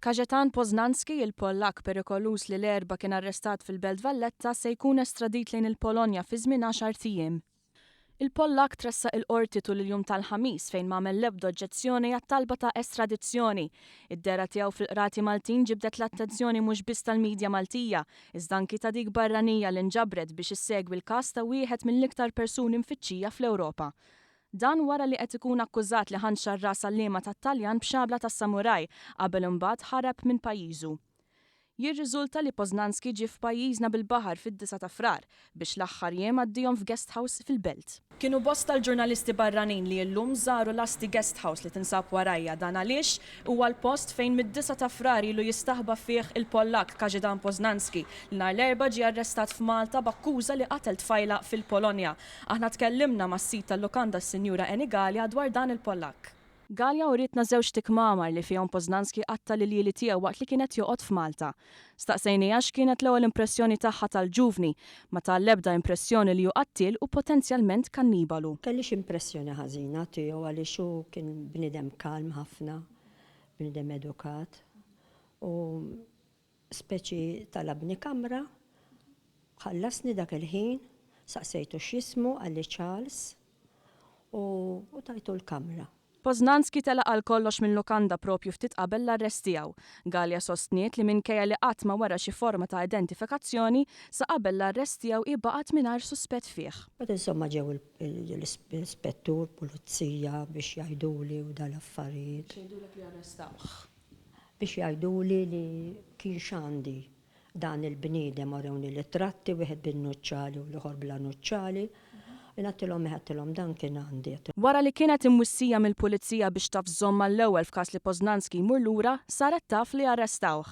Kajetan Poznanski, il-Pollakk perikoluż li l-Erbgħa kien arrestat fil-Belt Valletta se jkun estradit lejn il-Polonja fi żmien għaxart ijiem. Il-Pollakk tressaq il-Qorti tul il-jum tal-Ħamis fejn m'għamel l-ebda oġġezzjoni għat-talba ta' estradizzjoni. Id-dehra tiegħu fil-qrati Maltin ġibdet l-attenzjoni mhux biss tal-midja Maltija, iżda anki ta' dik barranija li nġabret biex issegwi l-każ ta' wieħed mill-iktar persuni mfittxija fl-Ewropa. Dan wara li qed ikun akkużat li ħanxar ras għalliema tat-Taljan b'xabla tas-samuraj qabel imbagħad ħarab minn pajjiżu. Jirriżulta li Poznanski ġie f'pajjiżna bil-baħar fid-disgħa ta' Frar biex l-aħħar jiem għaddihom f'guest house fil-Belt. Kienu bosta l-ġurnalisti barranin li illum żaru l-Asti Guest House li tinsab warajja dan għaliex huwa l-post fejn mid-disgħa ta' Frar ilu jistaħba fih il-Pollakk Kajetan Poznanski li nhar l-Erbgħa ġie arrestat f'Malta b'akkuża li qatel tfajla fil-Polonja. Aħna tkellimna mas-sid tal-lukanda s-Sinjura Eni Galea dwar dan il-Pollakk. Galea urietna żewġt ikmamar li fihom Poznanski qatta' l-iljieli tiegħu waqt li kien qed joqgħod f'Malta. Staqsejniha x'kienet l-ewwel impressjoni tagħha tal-ġuvni. Ma ta l-ebda impressjoni li hu qattiel u potenzjalment kannibalu. Kellix impressjoni ħażina tiegħu għaliex hu kien bniedem kalm ħafna, bniedem edukat u Speċi talabni kamra, ħallasni dak il-ħin, saqsejtu x'jismu, qalli Charles, u tajtu l-kamra. Poznanski telaq għal kollox mil-lukanda propju ftit qabel l-arrest tiegħu. Galea sostniet li minkejja li qatt ma wera xi forma ta' identifikazzjoni, sa qabel l-arrest tiegħu hi baqgħet mingħajr suspett fih. Mbagħad insomma ġew l-ispettur, pulizija biex jgħiduli u dal-affarijiet. Biex jgħidulek li arrestawh. Biex jgħiduli li kien x'għandi dan il-bniedem urewni l-itratti, wieħed bin-nuċċali u l-ieħor bla nuċċali. Jien għedtilhom eħe għedtilhom dan kien għandi. Wara li kienet imwissija mill-Pulizija biex taf żżomm mal-ewwel f'każ li Poznanski jmur lura, saret taf li arrestawh.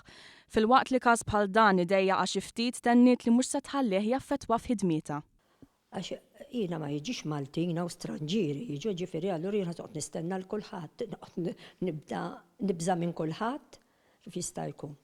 Filwaqt li każ bħal dan idejjaqha xi ftit tenniet li mhux se tħallih jaffettwa f'ħidmietha. Għax jiena ma jiġix Maltin hawn stranġieri jiġu ġifieri allura jiena noqgħod nistenna 'l kulħadd, noqgħod nibda nibża' minn kulħadd kif jista' jkun.